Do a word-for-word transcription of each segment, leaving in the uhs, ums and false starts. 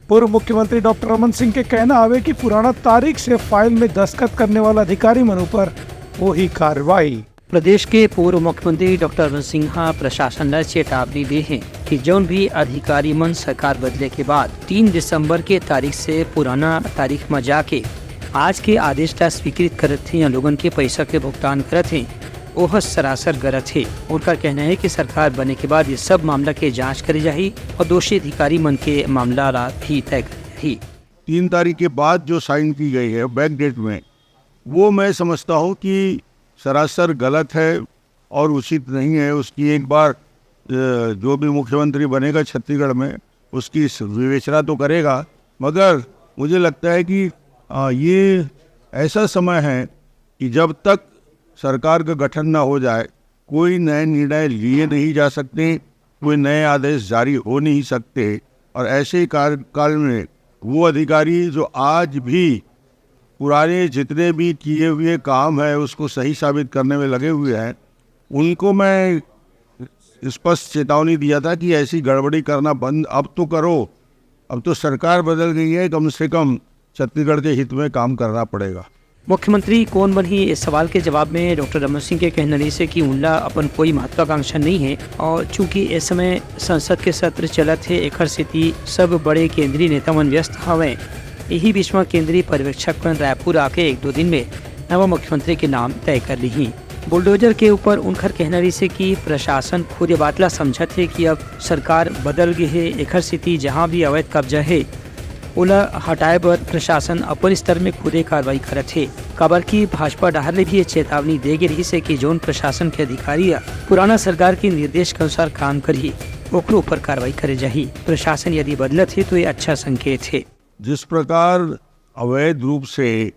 पूर्व मुख्यमंत्री डॉक्टर रमन सिंह के कहना हवे कि पुराना तारीख से फाइल में दस्तखत करने वाला अधिकारी मन ऊपर होही कार्रवाई। प्रदेश के पूर्व मुख्यमंत्री डॉक्टर रमन सिंह ह प्रशासन ला चेतावनी दे हे कि जौन भी अधिकारी मन सरकार बदले के बाद तीन दिसंबर के तारीख से पुराना तारीख म जाके आज के आदेश ला स्वीकृत करत हे या लोगन के पैसा के भुगतान करत हे, ओह सरासर गलत हे। उनकर कहना हे कि सरकार बने के बाद ये सब मामला के जांच करे जाही और दोषी अधिकारी मन के मामला ला भी तय करे जाही। तीन तारीख के बाद जो साइन की गई है बैक डेट में, वो मैं समझता हूँ कि सरासर गलत है और उचित नहीं है। उसकी एक बार, अ, जो भी मुख्यमंत्री बनेगा छत्तीसगढ़ में, उसकी स-, विवेचना तो करेगा, मगर मुझे लगता है कि, अ, ये ऐसा समय है कि जब तक सरकार का गठन ना हो जाए, कोई नए निर्णय लिए नहीं जा सकते, कोई नए आदेश जारी हो नहीं सकते। और ऐसे ही कार्यकाल में वो अधिकारी जो आज भी पुराने जितने भी किए हुए काम है उसको सही साबित करने में लगे हुए हैं, उनको मैं स्पष्ट चेतावनी दिया था कि ऐसी गड़बड़ी करना बंद अब तो करो। अब तो सरकार बदल गई है, कम से कम छत्तीसगढ़ के हित में काम करना पड़ेगा। मुख्यमंत्री कोन बनही, इस सवाल के जवाब में डॉक्टर रमन सिंह के कहना रहिस हे कि उनला अपन कोई महत्वाकांक्षा नहीं है और चूंकि इस समय संसद के सत्र चलत हे, एखर सेती सब बड़े केंद्रीय नेता मन व्यस्त हवंय। यही बीच में केंद्रीय पर्यवेक्षक मन रायपुर आके एक दो दिन में नवा मुख्यमंत्री के नाम तय कर लीही। बुलडोजर के ऊपर उनकर कहना रहिस हे कि प्रशासन खुद ये बात ला समझत हे कि अब सरकार बदल गे हे, एखर सेती जहां भी अवैध कब्जा हे, ओला हटाए बर प्रशासन अपन स्तर में खुदे कार्रवाई करत हे, काबर कि भाजपा डहार ले भी ये चेतावनी दे गे रहिस हे कि जौन प्रशासन के अधिकारी ह पुराना सरकार के निर्देश के अनुसार काम करही, ओकरो ऊपर कार्रवाई करे जाही। प्रशासन यदि बदलत हे, तो ये अच्छा संकेत हे। जिस प्रकार अवैध रूप से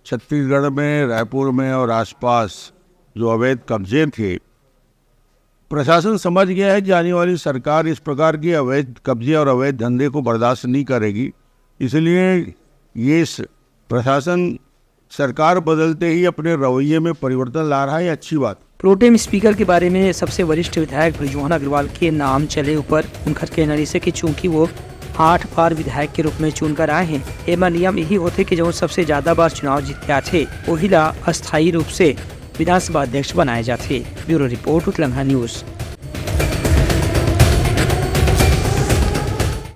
छत्तीसगढ़ में, रायपुर में और आसपास जो अवैध कब्जे थे, प्रशासन समझ गया है कि आने वाली सरकार इस प्रकार के अवैध कब्जे और अवैध धंधे को बर्दाश्त नहीं करेगी। इसलिए ये स-, प्रशासन सरकार बदलते ही अपने रवैये में परिवर्तन ला रहा है, ये अच्छी बात। प्रोटेम स्पीकर के बारे में सबसे वरिष्ठ विधायक बृजमोहन अग्रवाल के नाम चले ऊपर उनकर कहना रहिस हे कि चूंकि वो आठ बार विधायक के रूप में चुनकर आए हैं, एमा नियम यही होथे कि जौन सबसे ज्यादा बार चुनाव जीत के आथे, वही ला अस्थायी रूप से विधानसभा अध्यक्ष बनाए जाथे। ब्यूरो रिपोर्ट, उतलंघा न्यूज।